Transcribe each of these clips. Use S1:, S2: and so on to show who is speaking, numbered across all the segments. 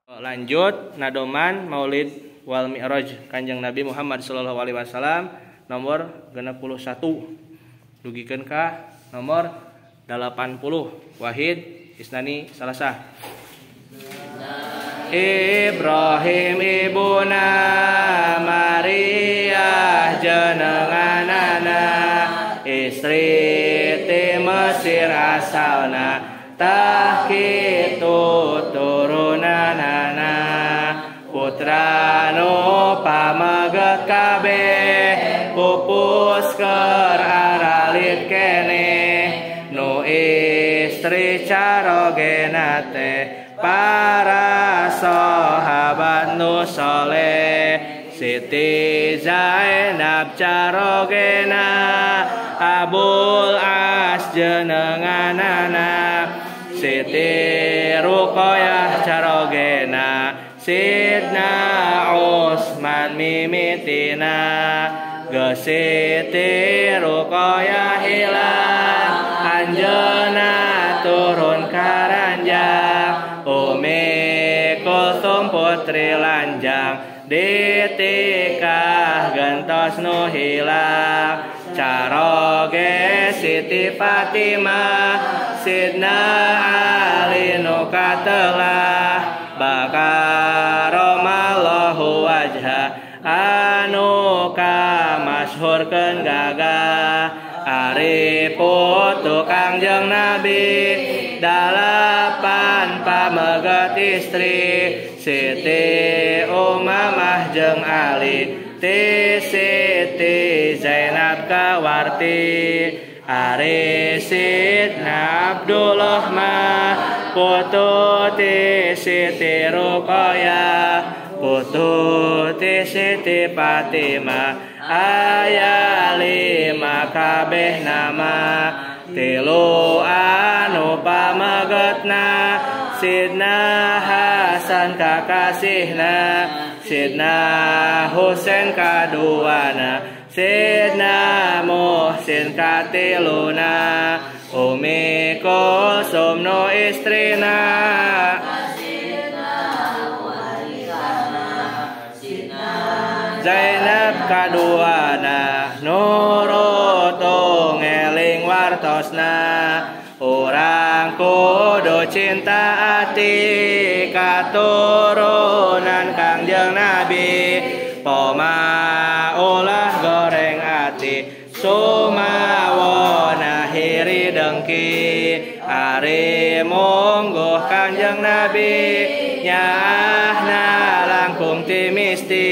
S1: Lanjut nadoman Maulid wal Mi'raj Kanjeng Nabi Muhammad sallallahu alaihi wasallam nomor 61 dugikeun ka nomor 80 Wahid Isnani Salasah. Ibrahim ibuna Maria jenenganana istri ti Mesir asalna tah kitu turunanana putra nu pameget kabeh pupus keur aralit keneh nu istri carogena teh para sahabat nu soleh Siti Zainab carogena Abul As jenenganana Siti Ruqayyah carogena Sidna Utsman mimitina geus Siti Ruqayyah hilang anjeunna turun ka ranjang Umi Kulsum putri lanjang ditikah gentos nu hilang caroge Siti Fatimah Sidna Ali nu katelah bakaromallahu wajha anu kamasyhurkeun gagah ari putu Kangjeng Nabi 8 pameget istri Siti Umamah jeung Ali ti Siti Zainab kawarti ari Sidna Abdullah mah putu ti Siti Ruqayyah putu ti Siti Fatimah aya 5 kabeh nama 3 anu pamegetna Sidna Hasan kakasihna Sidna Husain kaduana Sidna Muhsin katiluna Umi Kulsum nu istrina Zainab kaduana nurut ngeling wartosna urang kudu cinta ati katurunan Kangjeng Nabi poma ulah goreng ati sumawona hiri dengki ari mungguh Kangjeng Nabi nyaahna langkung ti misti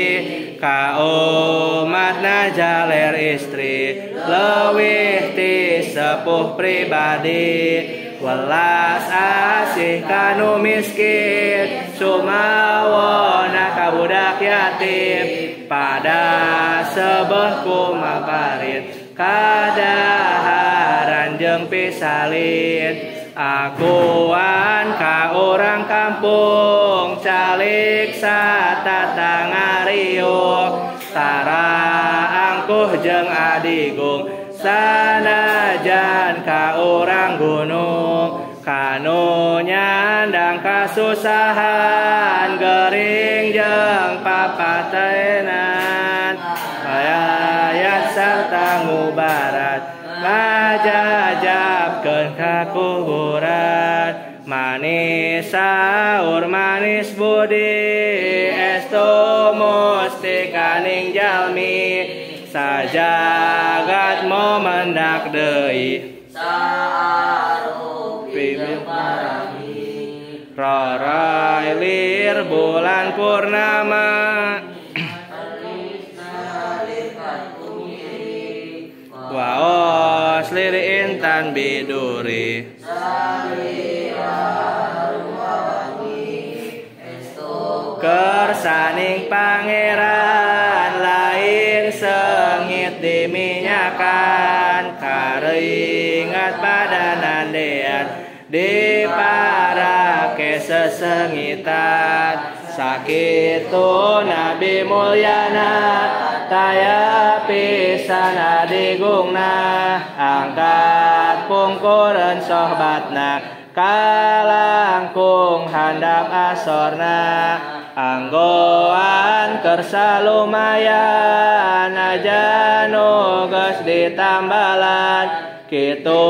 S1: ka umatna jaler istri leuwih ti sepuh pribadi welas asih kanu miskin sumawona ka budak yatim pada sebeh kumaparit kadaharan jeung pisalin akuan ka urang kampung calik satatangariung tara angkuh jeung adigung sanajan ka urang gunung kanu nyandang kasusahan gering jeung papatenan ayat sarta ngubarat ngajajabkeun ka kuburan manis saur manis budi estu musti kaning jalmi sajagat momendak deui
S2: saarupi jeung parami
S1: rorai lir bulan purnama waos liri intan biduri kersaning pangeran lain sengit diminyakan karingat pada nandean diparake sesengitan sakitu Nabi mulyana Taya pisan adigungna angkat pungkureun sohbatna kalangkung handap asorna anggoan kersa lumayan aja nu geus ditambalan kitu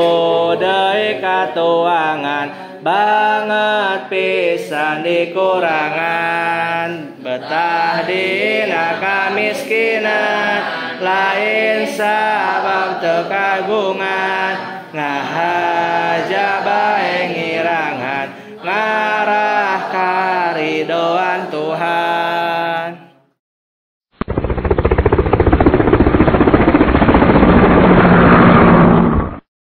S1: deui katuangan banget pisan dikurangan betah dina kamiskinan lain sabab teu kagungan ngahaja bae ngirangan ngarah karidoan Tuhan.